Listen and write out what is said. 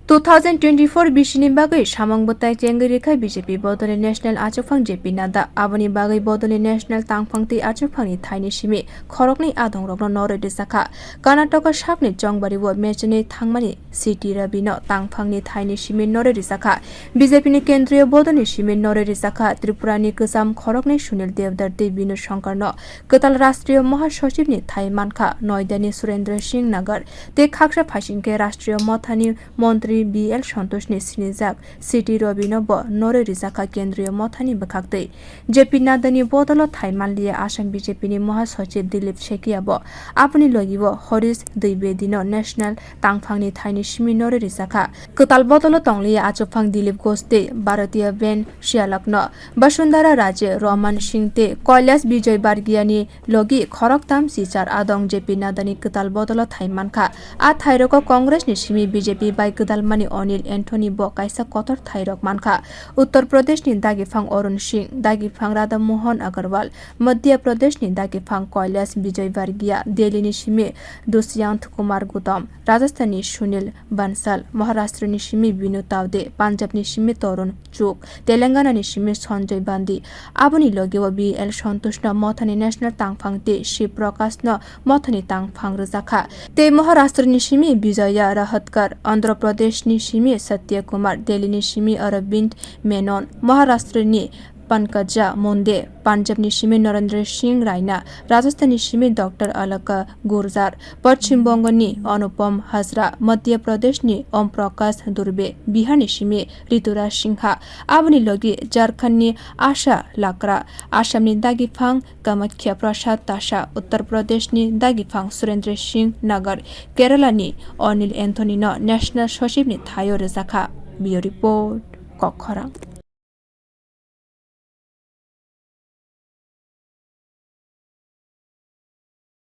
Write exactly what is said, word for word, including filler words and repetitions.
Two thousand twenty-four bisini bagwi samung bwtai chengwi rikha B J P bodolni national achukphang J P Nadda. Aboni bagwi bodolni national tangphang tei achukphangni thaini simi khoroknwi adongrokno norwi rijakha. Karnataka sakni chongbario mechini thangmani C T Rabino tangphangni thaini simi norwi rijakha. B J P ni kendriyo bodolni simi norwi rijakha. Tripurani kwcham khoroknwi Sunil Devdar tei Binu Shankarno kwtal Rashtriyo Mahasachibni thai mankha. Noidani Surendra Singh Nagar tei khaksa phaisingkhe Rashtriyo Mothani Montri B L Santoshni sinijak C T Rabino bo norwi rijakha kendriyo mothani bwkhaktwi. J P Naddani bodolo thai manliya Assam B J P ni Mahasachib Dilip Saikia bo. Aboni logibo Harish Dwibedino national tangphangni thaini simi norwi rijakha. Kwtal bodolo tongliya achukphang Dilip Ghosh tei Bharatiya Ben Shyalakno, Vasundhara Raje, Roman Singh tei Kailash Vijayvargiya ni logi khoroktham sichar adong J P Naddani kwtal bodolo thai mankha. A thairogo Congress ni simi B J P bai gwdalmani Anil Anthony bo kaisa kotor thairok mankha. Uttar Pradesh ni dagiphang Arun Singh, dagiphang Radha Mohan Agarwal, Madhya Pradesh ni dagiphang Kailash Vijayvargiya, Delhi ni simi Dushyant Kumar Gautam, Rajasthan ni Sunil Bansal, Maharashtra ni simi Binu Tawde, Punjab ni simi Tarun Chugh, Telangana ni simi Sanjay Bandi. Aboni logio B L Santoshno mothani national tangphang tei Shiv Prakashno mothani tangphang rwjakha. Tei Maharashtra ni simi Vijaya Rahatkar, Andhra Pradesh ni simi Satya Kumar, Delhi ni simi Arvind Menon, Maharashtra ni Pankaja Munde, Punjab ni simi Narendra Singh Raina, Rajasthan ni simi Doctor Alaka Gurjar, Pachim Bongo ni Anupam Hazra, Madhya Pradesh ni Om Prakash Durbe, Bihar ni simi Rituraj Singha, aboni logi Jharkhand ni Asha Lakra, Assam ni dagiphang Kamakhya Prasad Tasha, Uttar Pradesh ni dagiphang Surendra Singh Nagar, Kerala ni Anil Anthony no national sachib ni thaio rwjakha. Bureau report, Kokkhorang.